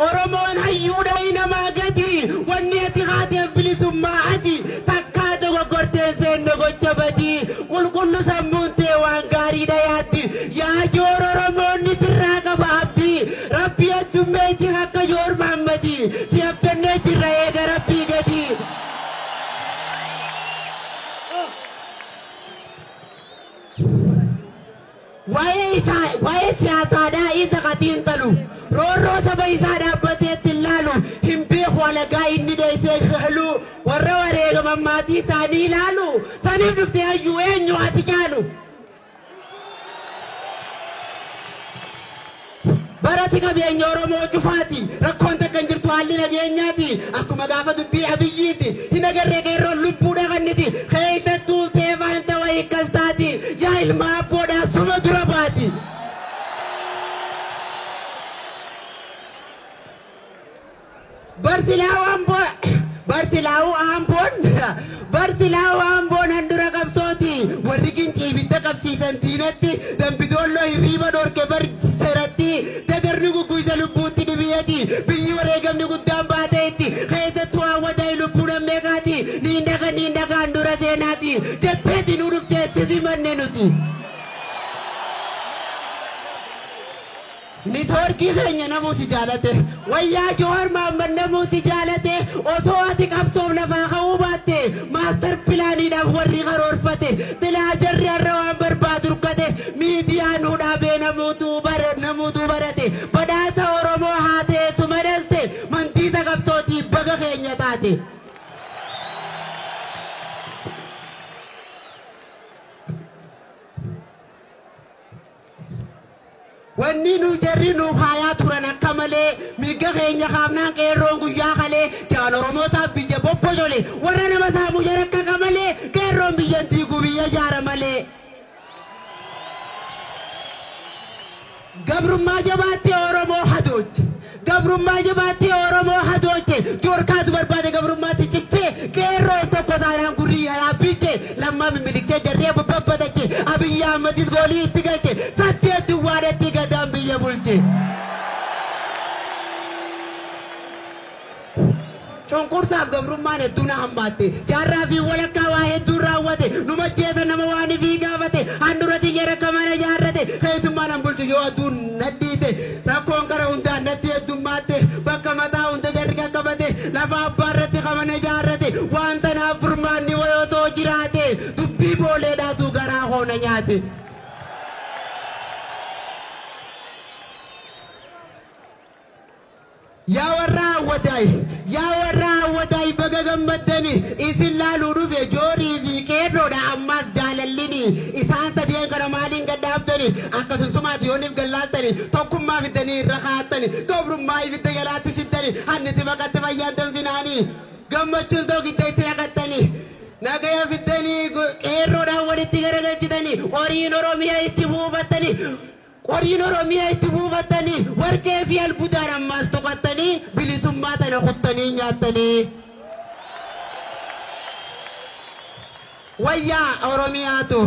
Oromoon hayyuudha namaa gadi. Wanni ati haateef bilisummaa ati. Takkaa dogoggorteen seenne gocha badii. Qulqullu sammuun tee waan gaariidha yaaddi. Yaa Joor Oromoonni sirraa qaba abdii. Rabbi addummeetti akka Joor Mahammadii. Si abdannee jirra eega Rabbii gadi. Waa'ee isaa waa'ee siyaasaadhaa isa katiin talu roorroo saba isaa dhaabbateetti hin laalu hin beeku alagaa inni dheessee halu warra wareegaman maatii isaanii ilaalu saniif dhuftee hayyuu eenyu ati caalu. Barati qabeenya Oromoo cufaati. Rakkoon takka hin jirtu haalli nageenyaati. Akkuma gaafa dubbii Abiyyiiti. Hin agarree qeerroon lubbuudha kanniti. Keessattuu teefaan ta'uu akkas taati. Yaa ilma abboodhaa suma dura baati. Barsilaa'uu Amboo Barsilaa'uu Amboon Barsilaa'uu Amboon handura qabsooti. Warri gincii ibidda qabsiisan diinatti Dambidoolloo hirriiba dhorke bar seratti dadarni gugguisa lubbuutti dhibiyyati. Biyyi wareegamni guddaan baatee itti keessattuu hawwataa lubbuu nammeeqaati. Niin dhaga niin dhaga handura seenaati. Jetteeti nu dhuftee sisi manne nuti. Niitoorkii keenya namuu si jaalate. Wayyaa Jowaar Mahaammad namuu si jaalate. Osoo ati qabsoof lafaa ka'uu baatte master planiidhaaf warri karoorfate. Silaa jarri har'a waan barbaadu rukkate. Miidiyaa nuu dhaabee namuutuu barate. Badhaasa Oromoo haa ta'eetu madalte. Mantiisa qabsootii baga keenya taate. Wanni nu jarri nuuf haayaa turan akka malee mirga keenya kaafnaan qeerroon guyyaa kalee jaal Oromootaaf biyya bobbosole warra nama saamu jara akka kamalee qeerroon biyya hin diigu biyya jaara malee. Gabrummaa jabaattee Oromoo hadooche. Gabrummaa jabaattee Oromoo hadooche. Joorkaatu barbaade gabrummaatti cichee qeerroon tokko taanaan gurrii jalaa biche lammaa mimmilikchee jarree babbatache Abiyyi Ahmadis goolii itti galche saddeet duwwaadhatti gadaan biyya bulche. Cunqursaaf gabrummaan hedduu na hammaatte. Jaarraa fi walakkaa waa hedduun raawwate. Nu majjeesa nama waan ifii gaafate. Handura xiyya rakka mana jaarrate. Keessummaa nan bulchu yoo aduun nadhiite. Rakkoon kara hundaan natti heddummaatte. Bakka mataa hunda jarri qaqqabate. Lafa abbaa irratti kamana jaarrate. Waan tanaaf furmaanni wayii osoo jiraate. Dubbii booleedhaatu garaa koona nyaate. Yaa warra hawwataay, yaa warra hawwataay baga gammaddani isin laaluu dhufe joorii fi qeerroodha ammaas jaalallini isaan sadeen kana maaliin gadhaabdani akka sunsumaati yooniif gallaaltani tokkummaa fiddanii irra kaa'attani gabrummaa ibidda jalaatti shiddani hanniti baqatte fayyaan danfinaani gammachuun soogidda itti naqattani nagaya fiddanii qeerroodhaan walitti garagalchitani horiin Oromiyaa itti buufattani Qoriin Oromiyaa itti buufattanii warqee fi albudaan ammaas tuqattanii bilisummaa tana kuttanii nyaattanii. Wayyaa Oromiyaatu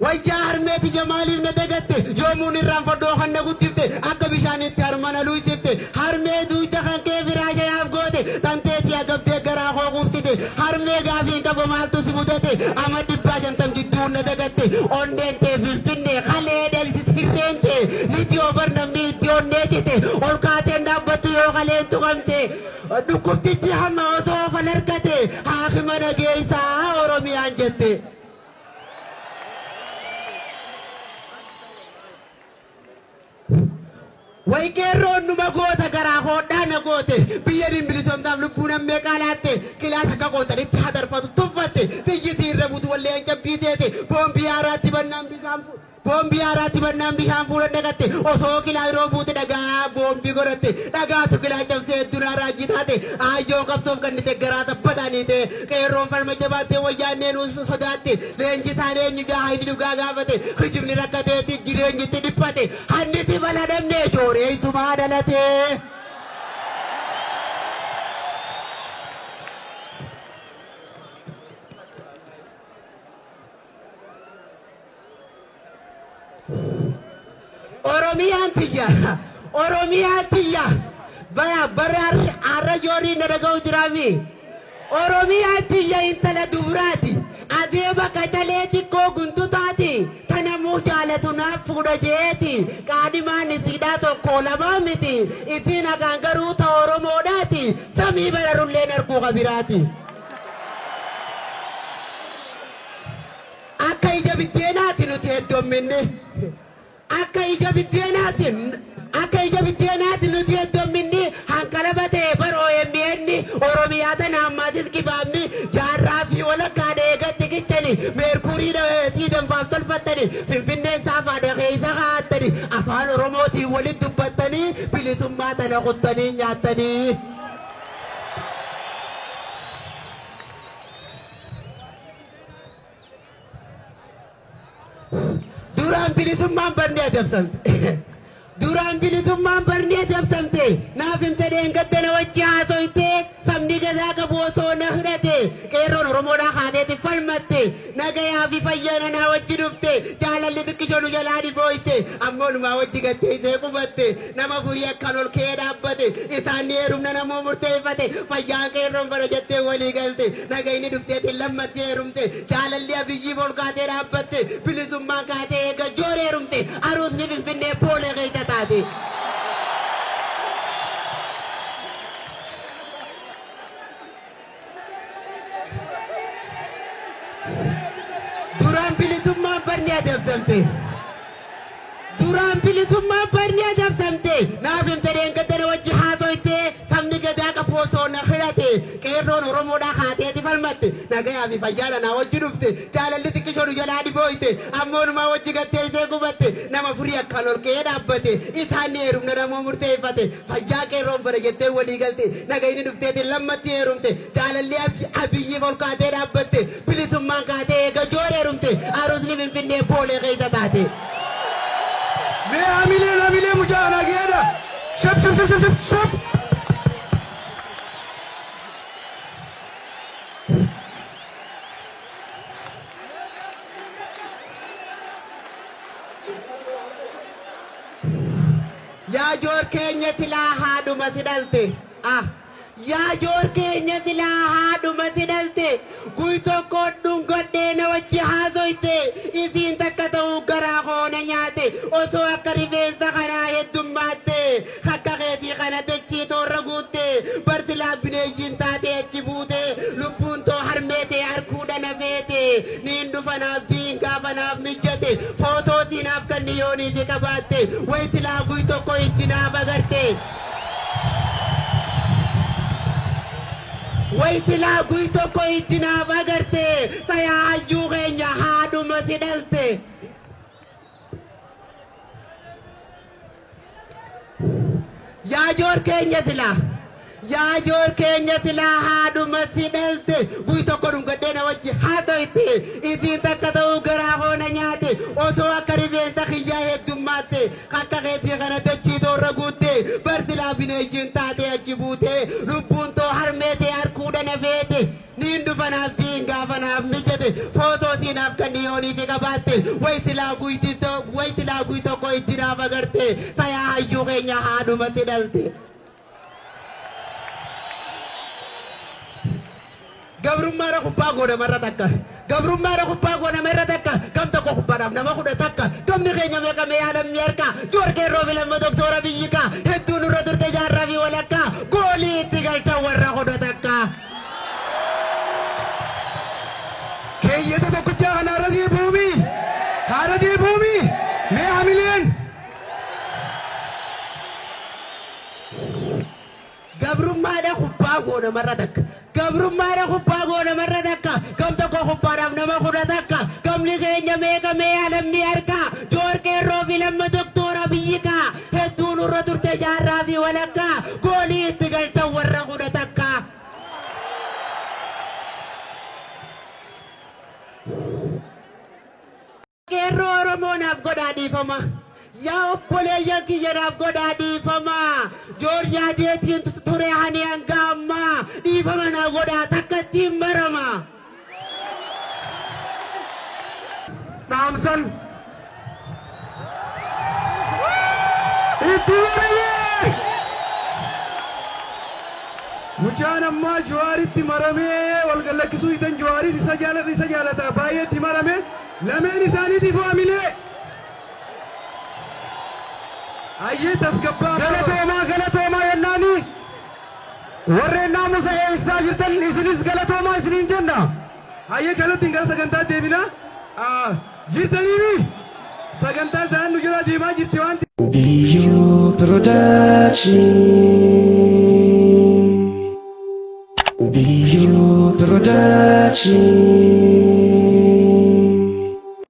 wayyaa harmeeti jamaaliif na dagatte yoomuun irraanfadhoo kan na guddifte akka bishaanitti harma na luysifte harmee duuyda kan kee firaasha naaf goote tanteetii agabdee garaa koo quubsite harmee gaafiin qabu maaltu si mudate ama 150 jidduu na dagatte onneen tee finfinnee kalee dhalti hirreen tee niti obar namni itti onnee cite ol kaateen dhaabbattu yoo kaleen tuqamte dhukkubtichi hamma osoo fal argate haakima nageessaa Oromiyaan jette. Way qeerroon numa goota garaa hodhaa na goote biyya niin bilisoomtaaf lubbuu nammee qaalaatte kilaas akka qooxanitti hadarfatu tuffatte xiyyitii irra buutu walleen cabbii seete boombii haaraatti bannaan bishaan boombii haaraatti bannaan bishaan fuula dhaqatte osoo kilaa yeroo buute dhagaa boombii godhatte dhagaatu kilaa cabsee hedduu raajii taate aayyoon qabsoof kennite garaa taphataanii ta'e qeerroon falma jabaattee wayyaannee nuus sodaatte leenjisaan eenyu jaha inni dhugaa gaafate kijibni rakkateetti jireenyitti dhiphate hanniti bala dhabne jooreessumaa dhalate. Oromiyaan tiyya Oromiyaan tiyya Bara bara har'a joorii na dhaga'u jiraami. Oromiyaan tiyya intala duburaati. Adeema qacalee xiqqoo guntutaati. Tanamuu jaalatu naaf fuudha jeeti. Qaadhimaan isiidhaa tokko lamaa miti. Isiin haqaan garuu ta Oromoodhaati. Samii bararulleen arguu qabiraati. Akka ija biddeenaati nuti heddomminne. Akka ija biddeenaati akka ija biddeenaati nuti heddomminni hanqalaba ta'e bar OMN Oromiyaa tana ammaatis kibaabni jaarraa fi walakkaa eegatti kichani meerkurii danfaaf tolfattani Finfinneen saafaadha keessa kaa'attani afaan Oromootiin walitti dubbattanii bilisummaa tana kuttanii nyaattanii. Duraan bilisummaan barnee adamsamte. Duraan bilisummaan barnee adamsamte. Naaf himte dheengadda na wajji haasoyte. Sabni gadaa qabu osoo na hidhate. Qeerroon Oromoodhaa haateeti falmatte. Nagayaa fi fayyana naa wajji dhufte. Jaalalli xiqqishoo nu jalaa dhibooyte. Ammoo numaa wajji gattee isee qubatte. Nama furii akkaan ol ka'ee dhaabbate. Isaan ni heerumna namuu murteeffate. Fayyaan qeerroon bara jettee walii galte. Nagayni dhufteetiin lammatti heerumte. Jaalalli Abiyyiif ol kaatee dhaabbatte. Bilisummaan kaatee eega joor heerumte. Aruusni Finfinnee boolee keessa taate. Duraan bilisummaan barni adamsamte. Duraan bilisummaan barni adamsamte. Naaf himte dheengadda na wajji haasoyte. Sabni gadaa qabu osoo na hidhate. Qeerroon Oromoodhaa haateeti falmatte. Nagayaa fi fayyaadha naa wajji dhufte. Jaalalli xiqqishoo nu jalaa dhibooyte. Ammoo numaa wajji gattee isee gubatte. Nama furii akkaan ol ka'ee dhaabbate. Isaan ni heerumna namuu murteeffate. Fayyaa qeerroon bara jettee walii galte. Nagayni dhufteetiin lammatti heerumte. Jaalalli Abiyyiif ol kaatee dhaabbatte. Bilisummaan kaatee eega joor heerumte. Aruusni Finfinnee boolee keessa taate. Mee hamileen hamilee mucaa nageedha. Shap shap shap shap shap. Yaa joor keenya silaa haadhuma si dhalte. Ah. Yaa joor keenya silaa haadhuma si dhalte. Guy tokko dhungadhee na wajji haasoyte. Isiin takka ta'uu garaa koona nyaate. Osoo akka rifeensa kanaa heddummaatte. Akka keetii kana dachii toorra guutte. Barsilaa bineeyyiin taate achi buute. Lubbuun too harmeete harkuudha na feete. Niin dhufa naaf jiin gaafa naaf mijjate. Footootii naaf kan yoonii fi qabaatte. Way silaa guy tokko ijji naaf agarte. Way silaa guy tokko ijji naaf agarte. Sayaa hayyuu keenya haadhuma si dhalte. Yaa joor keenya silaa. Yaa joor keenya silaa haadhuma si dhalte. Guy tokko dhungadhee na wajji haasoyte. Isiin takka ta'uu garaa koona nyaate. Osoo akka rifeensa kiyyaa heddummaatte. Akka keetii kana dachii toorra guutte. Barsilaa bineeyyiin taate achi buute. Lubbuun too harmeete harkuudha na feete. Niin dhufa naaf jiin gaafa naaf mijate. Footoo siinaaf kan yoonii fi qabaatte. Way silaa guy tokko ijji naaf agarte. Sayaa hayyuu keenya haadhuma si dhalte. Gabrummaadha kubbaa goona marra takka. Gabrummaadha kubbaa goona marra takka. Gam tokko kubbaadhaaf nama kudha takka. Gamni keenya meeqa mee yaalamni harka. Joor qeerroo fi lamma doktora biyyi ka. Hedduu nurra turte jaarraa fi walakkaa. Goolii itti galchan warra kudha takka. Keeyyata tokkichaa kana irra deebi'uumi. Haara deebi'uumi. Mee hamileen. Gabrummaadha kubbaa goona marra takka. Gabrummaadha kubbaa goona marra takka. Gam tokko kubbaadhaaf nama kudha takka. Gamni keenya meeqa mee yaalamni harka. Joor qeerroo fi lamma doktora biyyi ka. Hedduu nurra turte jaarraa fi walakkaa. Goolii itti galchan warra kudha takka. Qeerroo Oromoo naaf godhaa dhiifama. Yaa obboleeyyan kiyya naaf godhaa dhiifama. Joor yaadeetiin ture hani hanga ammaa. Dhiifama naa godhaa takka ittiin marama. Dhaamsan. Itti warabee. Mucaan ammaa Jawaaritti maramee wal gallakkisuu hitan. Jawaaris isa jaalata, isa jaalata, baay'eetti marame. Lameen isaaniitiif hamilee. Ayyee, tasgabbaa. Galatoomaa, galatoomaa jennaani. Warreen naamusa eessaa jirtan, isinis galatoomaa isiniin jenna. Hayyee, kallattiin gara sagantaa deebina. Jirtaniimi sagantaa isaan nu jala deemaa jirti waan BU Production. BU Production.